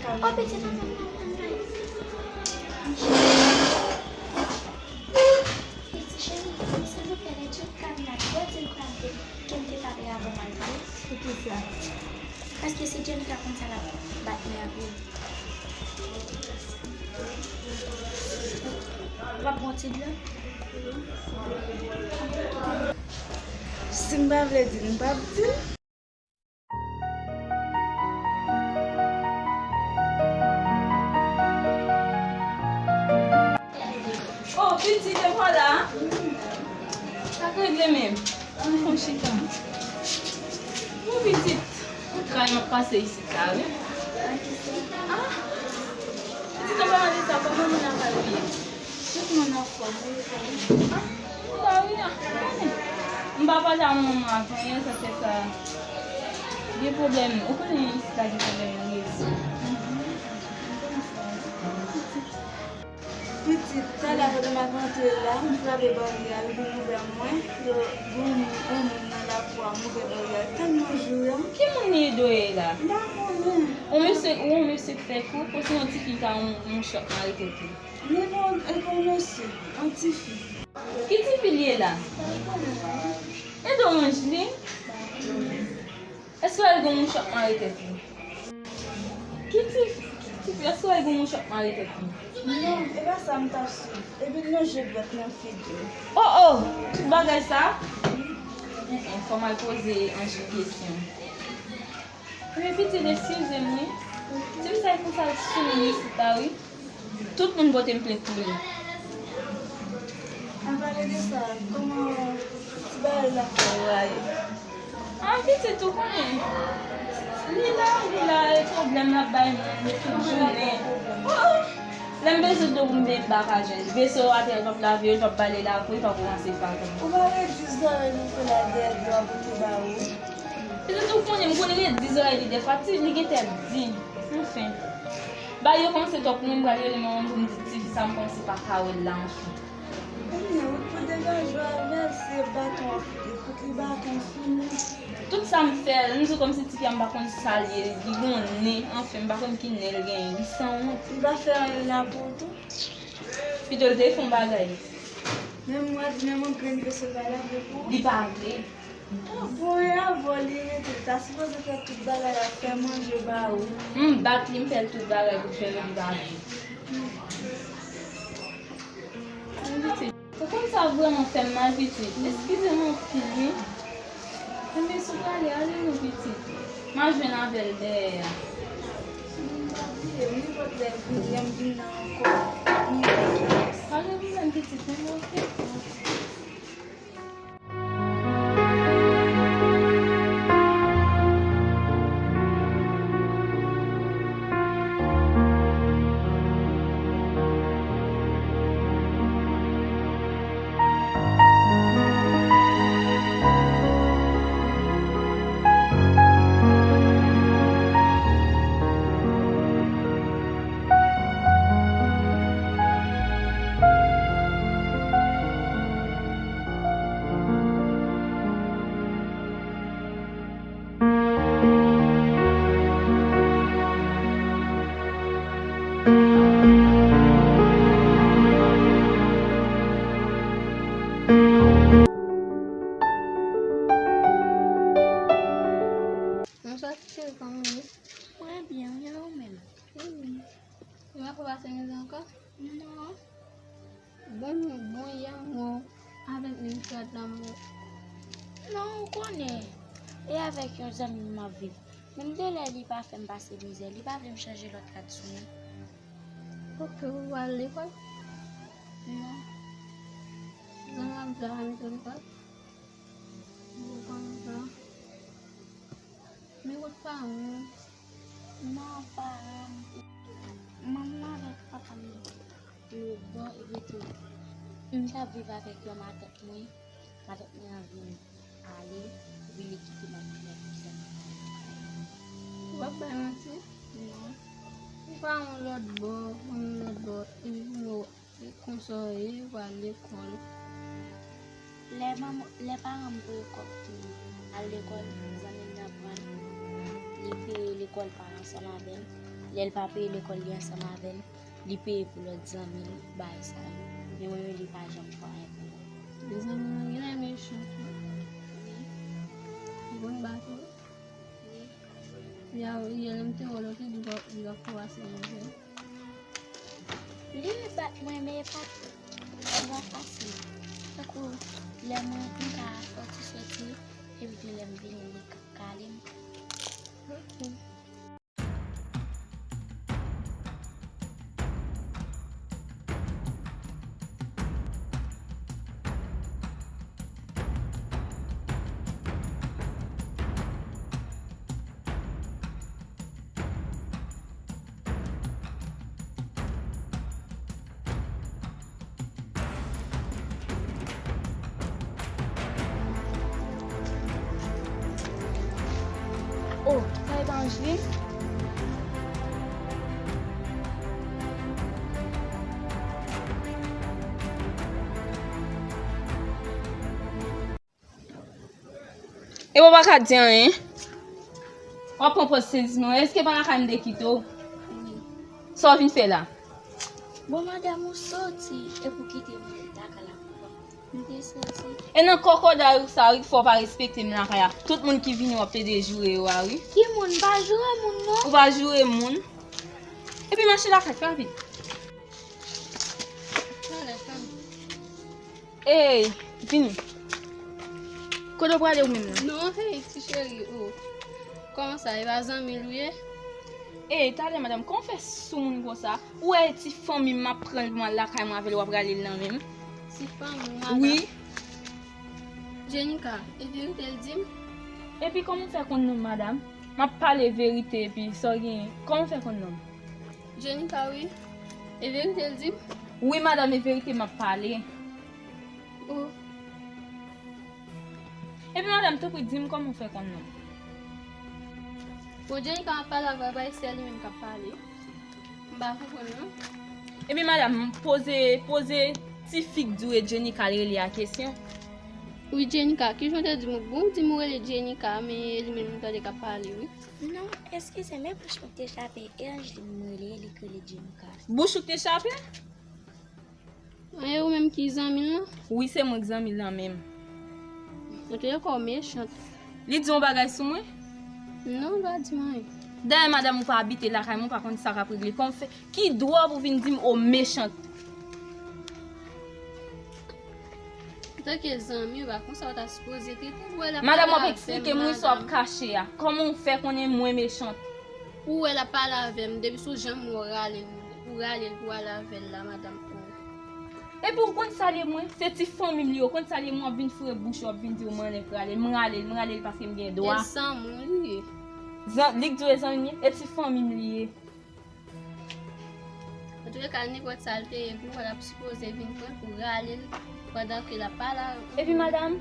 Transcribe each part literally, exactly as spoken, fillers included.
Oh, pitit, ann, ann, ann, ann, ann. Pitit cheri, silvouplè, lè Jim ka vin la, di l pa m te, ke m te pa prè avan m al vre. Poukisa? Paske si Jim ta konn sa, l ap bat mwen anpil. W ap bon ti dlo? Si m pa vle di l, m p ap di l. Oh, pitit, e vwala. Sa k regle menm? Ann fon chita. Bon, pitit, ou tray m ap pase isit la, wi. Ah, pitit, ann pa mande sa, kòman moun nan pral ye? Tout moun anfòm, wi, frè. Ah, ou la, wi, ah, ou konnen. M pa pale a manman avan yè, sa fè sa. Gen pwoblèm, ou konnen isit la gen pwoblèm nan rezo. Pitit, talè pandan m ap antre la, m frape baryè a, yo vin ouvè mwen, yo, gon moun, gon moun nan lakou a, m ouvè baryè a, tèlman joure. Ki moun li dwe la? M pa konnen. Yon mesye, yon mesye k fè kou, pou se yon tifi ka yon, yon chòk mare tèt li. Li bon, e bon mesye, yon tifi. Ki tifi li ye la? E domaj li. Èske w wè l gen yon chòk mare tèt li? Ki tifi, ki tifi, èske w wè l gen yon chòk mare tèt li? Non, e pa sa m t ap swiv. Epi l lonje dwèt nan figi l. Oh, oh! Tout bagay sa? En, en, fò m al poze Anjil kesyon. Wi, pitit, eskize m, wi. Se pou sa, e konsa l sou moun isit la, wi. Tout moun pote m plent pou li. An pale de sa, kòman ti bagay la fè w rayi? An pitit, ou konnen. Li la, li la, e pwoblèm l ap bay moun tout jounen. Oh, oh. Lè m bezwen dlo pou m byen m pa ka jwenn. Vese yo atè, l p ap lave yo, l p ap bale lakou, l p ap ranse faton. Ou pa wè di zòrèy nou fè la dèyè dlo a pou te ba ou? Pitit, ou konnen, m konnen gen di zòrèy li dèfwa, ti, li gen tèt di. Anfen. Bagay yo kòmanse twòp pou mwen, m pral rele manman m pou m di tifi sa, m kòmanse pa ka wè l la, anfen. Ebyen, ou pou degaje w avè l, se baton w ap fout li, fout li baton fini. Tout sa m fè, m di w kòmsi tifi a m pa konn sa l ye, li gon nen, anfen, m pa konn ki nen l genyen, li sanwont. Li pa fè anyen la pou ou tou? Pito l te fè yon bagay. Menm mwen, menm yon grenn vese l pa lave pou ou? Li pa vle. Ah, bon, e avè w li rete, l ta sipoze fè tout bagay la, fè manje ba ou. M bat li, m fè l tout bagay pou l fè l, li pa vle. Pitit, ou konn sa vrèman fè m mal, pitit. Eskize m anpil, wi. Enben, si w prale, ale non, pitit. M a jwenn avè l dèyè a. M pa bliye, nenpòt lè l vin, lè m vin la ankò. Pa gen pwoblèm, pitit, men oke. Bonswa, ti cheri, kòman w ye? Mwen byen, wi, e ou menm? Mwen byen. Ou pa pase mizè ankò? Non. Bon, bon, yè m wè w avèk menm frèt la m wè. Non, ou konnen. E avèk yon zanmi m ap viv. Menm de lè li pa fè m pase mizè, li pa vle m chanje lòt rad sou mwen. Oke, ou al lekòl? Non. Zanmi w ap di w pa mete lekòl? Ou konn sa. Men kot paran w? Non, paran m. Manman m avèk papa m lòtbò, epi tou, m t ap viv avèk yon matant mwen. Matant mwen an vin ale, epi li kite m ak yon lòt ti zanmi. W ap bay manti? Non. Ou paran w lòtbò, manman m lòtbò, epi pou nou E konsa w ye, w al lekòl. Lè manman, lè paran m voye kòb pou al lekòl, zanmi m nan pran l, li peye lekòl pa l ansanm avè l, Lè l pa peye lekòl li ansanm avè l, li peye pou lòt zanmi l, bagay sa yo. Men mwen menm li pa janm fè anyen pou mwen. Zanmi mwen genlè mechan tou. Wi. Li konn bat ou. Wi. Yè, yè lè m te wè l, ou te di w pa, li pa fè w ase manje. Li bat mwen, men e pa, e pa fasil. Tankou lè mwen, m ka sòti, sòti, epi tou lè m vini, li ka kale m. Oh, sa e pa Angeline? E w pa ka di anyen? W ap pran pòz sezi non. Èske pa lakay m te kite w? Wi. Sa w vin fè la? Bon, madanm, ou soti epi w kite mwen lakay la pou kont mwen. M te soti. E nan kòkòday ou sa wi k fè w pa respekte m lakay la. Tout moun ki vini w ap plede joure yo a wi. Ki moun? M pa joure moun non. Ou pa joure moun. Epi mache lakay, fè rapid. Talè, talè. Ey, vini. Kote w prale ou menm nan? Non, hey, ti cheri, oh. Kòman sa, e pa zanmi l ou ye? Ey, talè, madanm, kòman w fè sou moun konsa? Ou wè ti fanmi m, m ap pran l pou m al lakay mwen avè l, w ap rale l nan men m? Ti fanmi w, madanm? Wi. Jenika, e verite l di m? Epi kòman w fè konn non m, madanm? M ap pale verite, epi sa w genyen? Kòman w fè konn non m? Jenika, wi. E verite l di m? Wi, madanm, e verite m ap pale. Oh. Epi, madanm, tanpri, di m kòman w fè konn non m. Bon, Jenika, m ap pale avè w, bay sè li menm k ap pale. M pa konprann, non. Epi, madanm, poze, poze ti fi k di w e Jenika l rele a kesyon. Wi, Jenika, kijan w te di m? Bon, w di m ou rele Jenika, men e li menm m tande k ap pale, wi. Non, eskize, men bouch mwen te chape, e Angeline mwen rele, li k rele Jenika. Bouch ou te chape? E ou menm ki zanmi l lan? Wi, se mwen k zanmi l lan menm. Antoulèka, w mechant. Li di yon bagay sou mwen? Non, l pa di m anyen. Dayè, madanm, ou pa abite lakay mwen, ou pa konn sa k ap regle. Kòman w fè? Ki dwa pou w vin di m, o, mechant? Antanke zanmi, w pa konsa w ta sipoze trete l. Ou wè l ap pale avè m, madanm. Madanm, w ap eksplike m wi sa w ap kache a. Kòman w fè konnen mwen mechant? Ou wè l ap pale avè m, depi sou jan m wè w rale l, ou rale l pou w ale avè l la, madanm. Epi w konn sa l ye mwen? Se ti fanmi m li ye, w konn sa l ye mwen, w ap vin foure bouch ou, w ap vin di w m annik rale l. M rale l, m rale l paske m gen dwa. E zanmi w li ye. Zan-, li k di w e zanmi m ye? E ti fanmi m li ye. Antoulèka, nenpòt sa l te ye pou ou, l ap sipoze vin pran l pou rale l pandan ke l ap pale avè m. Epi madanm,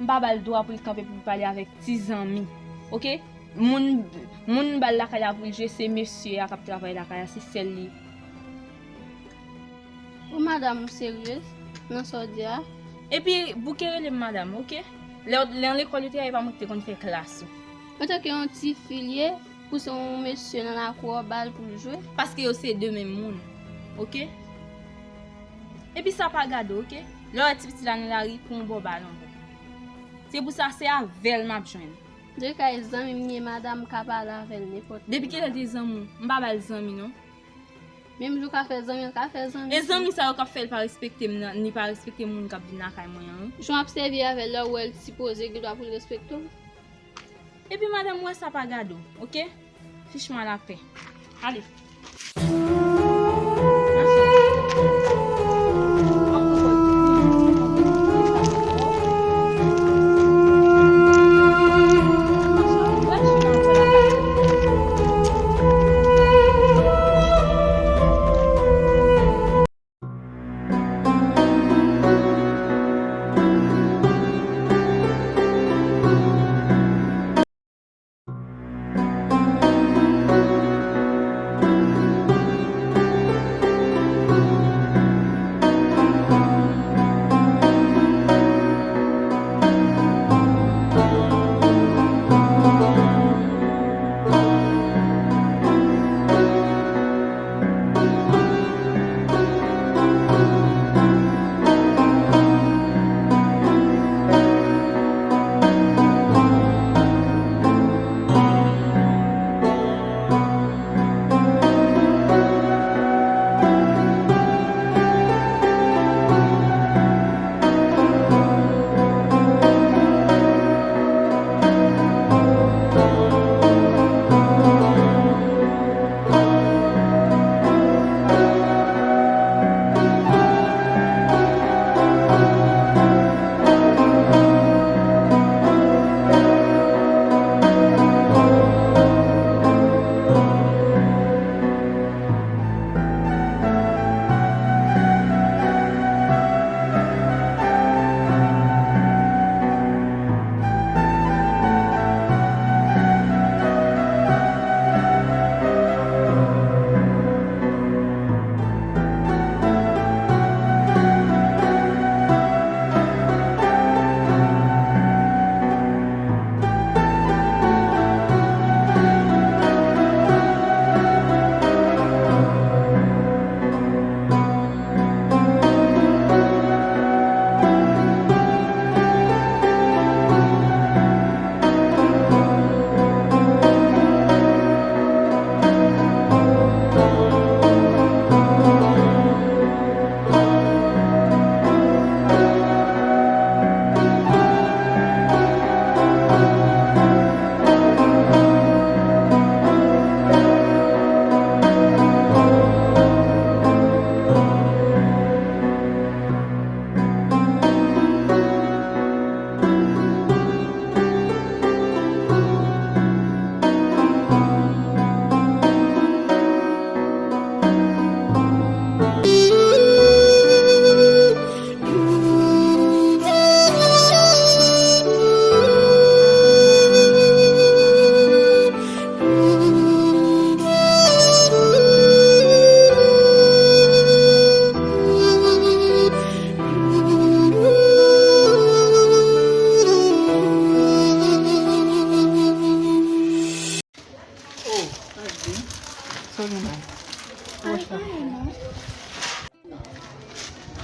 m pa ba l dwa pou l kanpe pou l pale avèk ti zanmi. Oke? Moun, moun m ba l lakay la pou l jwe, se mesye a k ap travay lakay la, se sèl li. Ou madanm ou seryez nan sa w di a? Epi, bouke rele m madanm, oke? Lè, lè an lekòl yo te ye, pa mwen ki te konn fè klas ou. Antanke yon ti fi l ye, pouse yon mesye nan lakou a, ba l pou l jwe. Paske yo se de menm moun, oke? Epi sa pa gade w, oke? Lè w wè ti pitit la nan lari, pran yon bò ba l ankò. Se pou sa, se avè l m ap jwenn. Antoulèka, e zanmi m li ye, madanm, m ka pale avè l nenpòt lè. Depi kilè l te zanmi w? M pa ba l zanmi, non. Menm jan w ka fè zanmi, l ka fè zanmi tou. E zanmi sa yo k ap fè l pa respekte m nan, ni pa respekte moun k ap vin lakay mwen an, wi. Jan w ap sèvi avè l la, ou wè l sipoze gen dwa pou l respekte w. Epi madanm, ou wè sa pa gade w, oke? Fiche-moi la paix. Ale.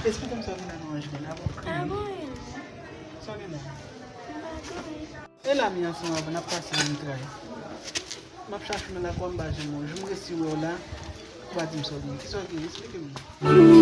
Esplike m sa w gen la nan anj mwen la, bon. Pa gen anyen. Sa w gen la? M pa gen anyen. E la mi ansanm avè n ap pase nan mitray. M ap chache w nan lakou a, m pa janm wè w. Jou m resi wè w la, ou pa di m sa w gen. Kisa w gen? Esplike m.